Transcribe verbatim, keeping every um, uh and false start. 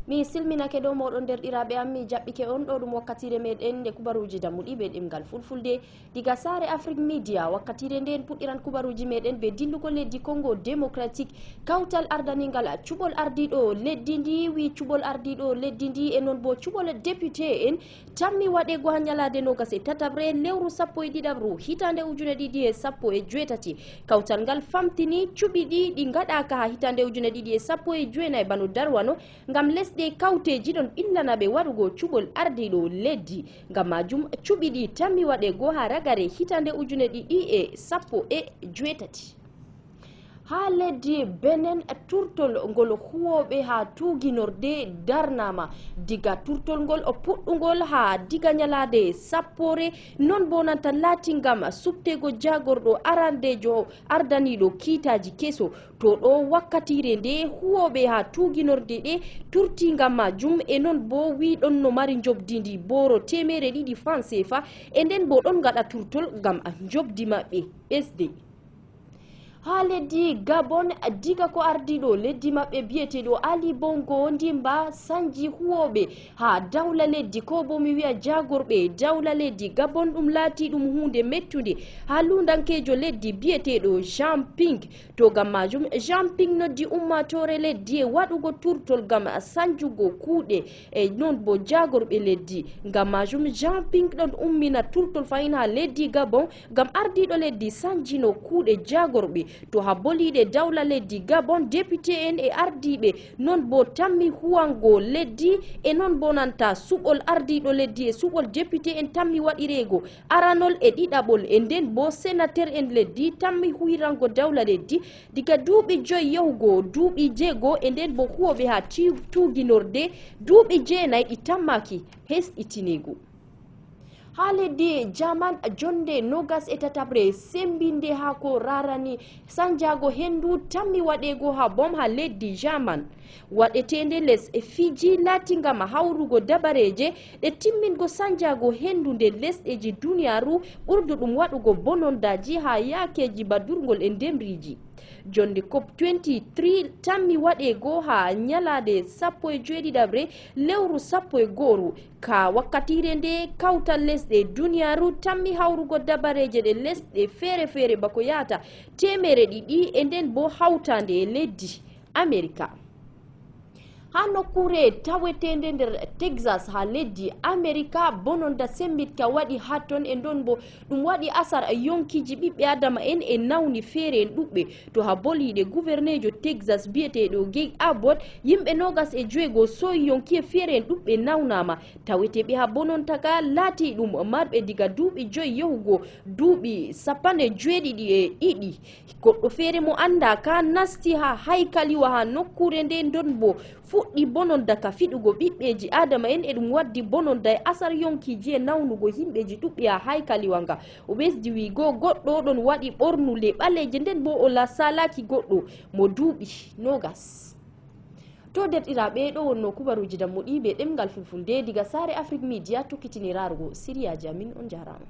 Mi silminake ɗo mooɗon, derɗiraaɓe am, mi jaɓɓike on. Ɗo ɗum wakkatiire meɗen nde kubaruuji dammuɗi be ɗemngal Fulfulde. Diga saare Afrik Media, wakkatiire nden puɗɗiran kubaruuji meɗen be dillugo leddi Congo Démocratique. Kawtal ardaningal cuɓol ardiiɗo leddi ndi, wi cuɓol ardiiɗo leddi ndi e non bo cuɓol député en tammi waɗeego ha nyalaade nogas e tataɓre lewru sappo e ɗiɗaɓru hitaande ujune ɗiɗi e sappo e joweetati. Kawtal ngal famtini cuɓi ɗi ɗi ngaɗaaka ha hitaande ujune ɗiɗi e sappo e jowenayi bano darwano ngam lesɗe kawteeji ɗon ɓillana ɓe waɗugo cuɓol ardiiɗo leddi. Ngam majum cuɓi ɗi tammi waɗeego ha ragare hitaande ujune ɗiɗi e sappo e joweetati. Ha leddi Benen, turtol ngol huwooɓe ha tuuginorde darnaama. Diga turtol ngol puɗɗungol ha diga nyalaade sappoore, non bo nanta laati ngam suɓteego jaagorɗo arandeejo ardaniiɗo kiitaaji keso. To ɗo wakkatiire nde huwooɓe ha tuuginorde ɗe turti ngam majum e non bo wi ɗon no mari njobdi ndi booro teemeere ɗiɗi fan seefa e nden bo ɗon ngaɗa turtol ngam njobdi maɓɓe ɓesde. Ha leddi Gabon, diga ko ardiiɗo leddi maɓɓe biyeteeɗo Ali Bongo Ndimba sanji huwooɓe ha dawla leddi, ko bo mi wi'a jaagorɓe dawla leddi Gabon, ɗum laati ɗum huunde mettunde ha lundankeejo leddi biyeteeɗo Jean Ping. To ngam majum Jean Ping noddi ummaatoore leddi e waɗugo turtol ngam sanjugo kuuɗe e non bo jaagorɓe leddi. Ngam majum Jean Ping ɗon ummina turtol fahin ha leddi Gabon ngam ardiiɗo leddi sanjino kuuɗe jaagorɓe. To ha boliiɗe dawla leddi Gabon, député en e ardiiɓe non bo tammi huwango leddi e non bo nanta suɓol ardiiɗo leddi e suɓol député en tammi waɗireego aranol e ɗiɗaɓol e nden bo sénateur en leddi tammi huwirango dawla leddi diga duuɓi joyi yahugo duuɓi jeego e nden bo huwooɓe ha ti-, tuuginorde duuɓi jeenayi ɗi tammaki hesɗitineego. Ha leddi Jaman, jonde nogas e tataɓre sembinde ha ko rarani sanjaago hendu tammi waɗeego ha bom ha leddi Jaman. Waɗeteende les e Fiji laati ngam hawrugo dabareeje ɗe timmingo sanjaago hendu nde lesɗeeji duniyaaru ɓurduɗum waɗugo bonondaaji ha yaakeeji badurngol e ndemriiji. Jonde cop twenty-three tammi waɗeego ha nyalaade sappo e joweeɗiɗaɓre lewru sappo e gooru. Ka wakkatiire nde, kawtal lesɗe duniyaaru tammi hawrugo dabareeje ɗe lesɗe feere-feere bako yahata teemeere ɗiɗi e nden bo hawtaande e leddi Amerika. Ha nokkuure taweteende nder Texas ha leddi Amerika, bononda sembitka waɗi ha ton e ndon bo ɗum waɗi asar yonkiji ɓiɓɓe adama en e nawni feere en ɗuɓɓe. To ha boliiɗe guvernejo Texas biyeteeɗo Greg Abbott, yimɓe nogas e joweego soyi yonki e feere en ɗuɓɓe nawnaama. Taweteeɓe ha bononta ka laati ɗum marɓe diga duuɓi joyi yahugo duuɓi sappanɗe joweeɗiɗi e ɗiɗi. Goɗɗo feere mo anndaaka nasti haa haykaliwa haa nokkuure nde, nden boo fuɗɗi bononda ka fiɗugo ɓiɓɓeeji aadama en. E ɗum waddi bononda e asar yonkiiji e nawnugo yimɓeeji ɗuɗɓe haa haykaliwa nga. O ɓesdi wi'go, goɗɗo ɗon waɗi ɓornule ɓaleeje, nden boo o la-, saalaaki goɗɗo mo duuɓi noogas. To derɗiraaɓe, ɗo wonno kubaruuji dammuɗi be ɗemngal Fulfulde diga saare Afrik Media tokkitini raarugo siriyaaji amin. On njaaraama.